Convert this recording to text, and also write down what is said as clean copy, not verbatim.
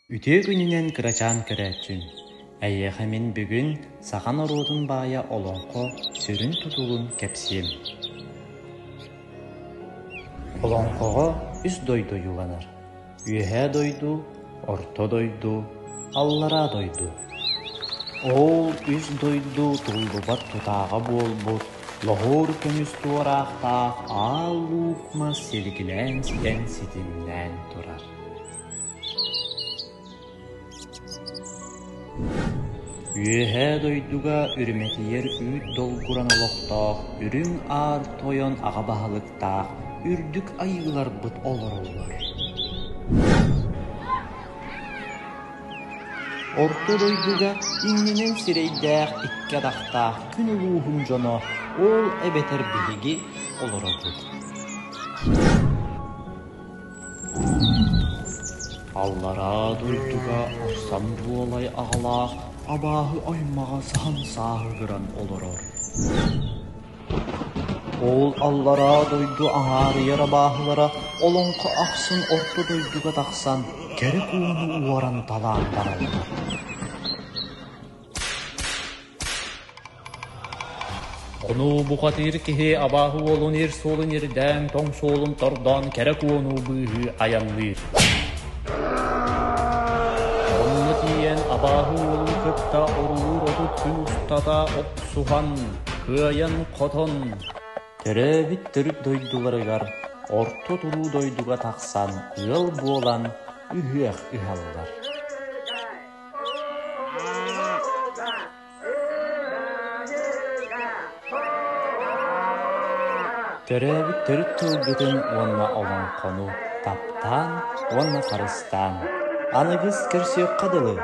Үтүө күнүнэн кырачаан көрөөччүм! Эйиэхэ мин бүгүн саха норуотун баайа олоҥхо сүрүн тутулун кэпсиэм. Олоҥхоҕо үс дойду ойууланар: Үөһээ дойду, Орто дойду, Аллараа дойду. Ол үс дойду туллубат тутааҕа буолбут лоһуор көмүс туораахтаах аал луук мас силигилээн ситэн ситимнээн турар. Үөһээ дойдуга үрүмэтийэр үүт долгуран олохтоох Үрүҥ Аар Тойон аҕа баһылыктаах үрдүк айыыларбыт олороллор. Орто дойдуга иннинэн сирэйдээх икки атахтаах күн улууһун дьоно ол эбэтэр биһиги олоробут. Аллараа дойдуга ахсам дуолай аҕалаах абааһы аймаҕа саһан сааһыгыран олорор. Ол аллараа дойду аҥаарыйар абааһылара олоҥхо ахсын орто дойдуга тахсан кэрэ кууну уоран талаан бараллар. Ону бухатыыр киһи абааһы уолун ир суолун ирдээн, тоҥ суолун тордоон кэрэ куону быыһыы айанныыр. Онно тиийэн абааһы уолун кытта орулуур 30 күн устата охсуһан, кыайан-хотон, төрөөбүт төрүт дойдуларыгар Орто туруу дойдуга тахсан ыал буолан ыһыах ыһаллар. Төрөөбүт төрүт тылгытын уонна олоҥхону таптаан уонна харыстаан, аныгыс көрсүөххэ дылы!